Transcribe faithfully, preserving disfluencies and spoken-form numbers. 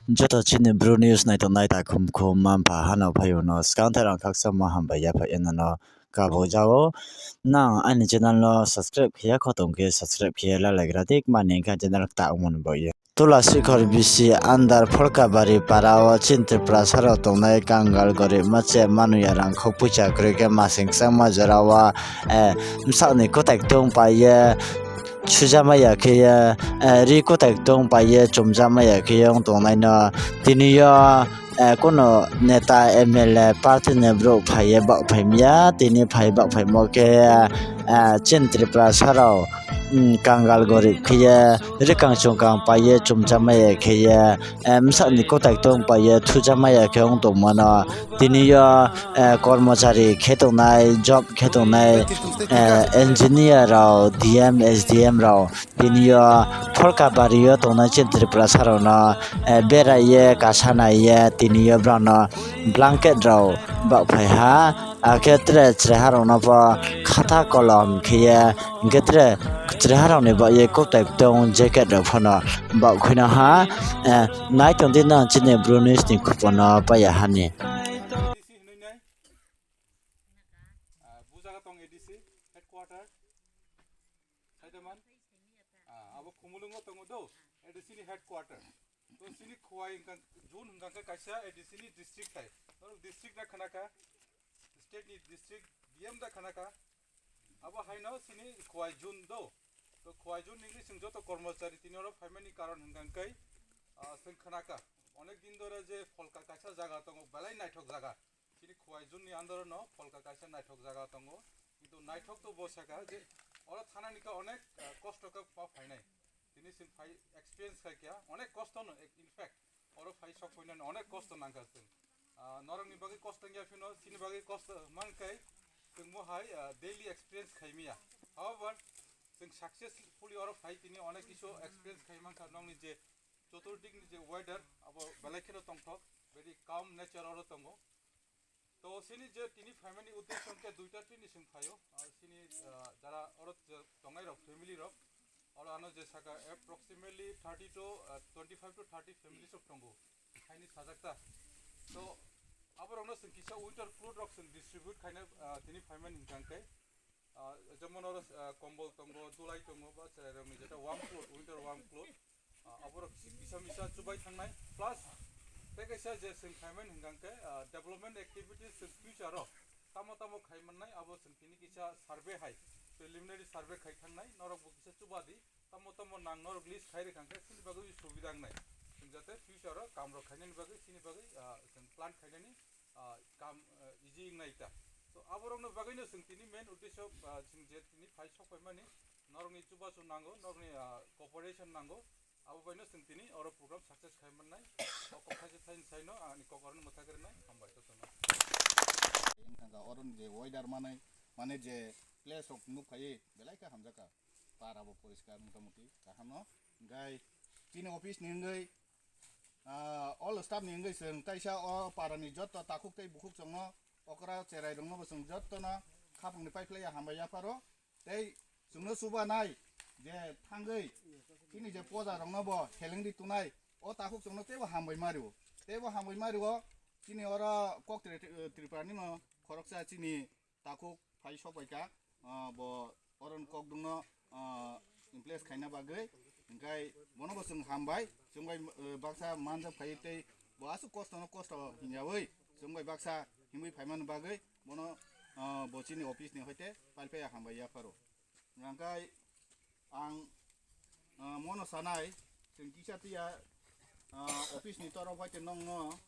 Joto chini Bru News naitongnai takhum khum manpha hano phaiyuno swkang thairang khaksa ma hambai yapha enano kabo jao. Nang ani channel no subscribe khiya khotong khe subscribe khiya lalaigra dik mani kha channel ta umon boye. Tula Sikhor bisi andar Pholkabari para o chin Tripura saro tongnai kangal gorib mache manuya rang khok pucha kwrwi khe masing changma jora o, eh, msakni kwtai tong paiye. Sujamaya khe ye, eh, ri kwtai tong paiye chumjamaya khe ye wng tongnaino tini yo, eh, kono neta M L A party ni borok phaiye bak phaimya tini phai bak phaimo khe, eh, chin Tripura sarok, mm, kangal gorib khe ye rikang chungkang paiye chumjamaya khe ye, eh, msakni kwtai tong paiye thuja maya khe wng tongmano. Tini yo, eh, kormochari khe tongnai, job khe tongnai, eh, engineer rok, D M, S D M rok tini yo Pholkabari o tongnai chin Tripura sarokno, eh, beraiye kasa naiye tini yo borokno blanket rok bak phai ha. Akhe tere chwraiha rokno bo khata kolom khe ye, hingkhe tere chwraiha rokni bagwi kwtai tong jacket rok phano bak khuino ha, eh, nai tong di nang chini Bru News ni khupano paiya hani. D C hinwi nai, ah, bujaga tong A D C headquarter, Saidaman, ah, abo Khumulwngo tongo do, A D C ni headquarter. To chini Khowai hwnkha, June hwnkha khe kaisa A D C ni district hai. Norok district da khana kha, state ni district D M da khana kha. Abo haino chini Khowai June do. To Khowai June nini chwng joto kormochari tini oro phaimani karon hwnkha khe, ah, chwng khana kha. Onek din dore je Pholka kaisa jaga tongo, belai naithok jaga. Chini Khowai June ni under no Pholka kaisa naithok jaga tongo. Kintu naithok to bo saka je oro thanani khe onek, ah, kosto khe pa phainai. Tini chwng phai experience khai kha, onek kosto no, in fact, oro phai sok phainani onek kosto nangkha chwng. Ah, norokni bagwi kosto wngya phino, chini bagwi kosto mankhai chwng bo hai, ah, daily experience khai maya. However, chwng successfully oro phai tini onek kisu experience khai mankha, nokni je choturbikni je weather, abo belai kheno tongthok, very calm nature oro tongo. To chini je tini phaimani uddesho hwnkhe duita tini chwng phaio. Ah, chini, ah, jara oro je tongnai rok, family rok, oro ano je saka approximately thirty to, ah, twenty-five to thirty families rok tongo, haini sajakta. To aborokno chwng kisa winter cloth rok chwng distribute khaina, ah, tini phaimani hwnkha hwnkhe. Ah, jemon oro, ah, kombol tongo, dulai tongo, ba chwrairokni jeta warm cloth, winter warm cloth. Ah, aborok si-, kisa misa chubai thangnai. Plus, tei kaisa je chwng khaimani hwnkha khe, ah, development activities chwng future o tamo tamo khai mannai, abo chwng tini kisa survey hai, preliminary survey khai thangnai, norok bo kisa chuba di, tamo tamo nang norok list khai rwkha khe chini bagwi subida wngnai. Chwng jate future o kam rok khainani bagwi, chini bagwi, ah, chwng plan khainani, ah, kam, ah, easy wngnai ta. To aborokno bagwino chwng tini main uddesho, ah, chwng je tini phai sok phaimani, norokni chubachu nango, norokni, ah, cooperation nango. Abo baino chwng tini oro program success khai mannai. O kok thaisa thaini saino ani kok orono mwthagwi rwnai. Hambai jotono. Wngkha oroni je weather manai, mane je place rok nuk phaiwi belai khe hamjakha. Para bo poriskar motamuti kaham no. Hingkhai chini office ni wngwi, ah, all staff ni wngwi chwng kaisa o para ni joto takhuk tei bukhuk chwngno okra cherai rokno bo chwng jotono khapang ni pai phlai ya hambai yapharo. Tei chwngno chuba nai je thangwi chini je poja rokno bo heleng di tunai o takhuk chwngno teibo hambai mario. Teibo hambai mario chini oro kok Tri-, Tripura ni no khoroksa chini takhuk phai sok bai kha, ah, bo oron kokdwngno, ah, impress khaina bagwi. Hingkhai bono bo chwng hambai, chwng bai, eh, baksa manjak phai tei bo aswk kosto no kosto hinjawi chwng bai baksa himwi phaimani bagwi bono, ah, bo chini office ni hoite palphai hambai yapharo. Hingkhai ang, ah, mono sanai, chwng kisa tiya, ah, office ni torof bai te nongno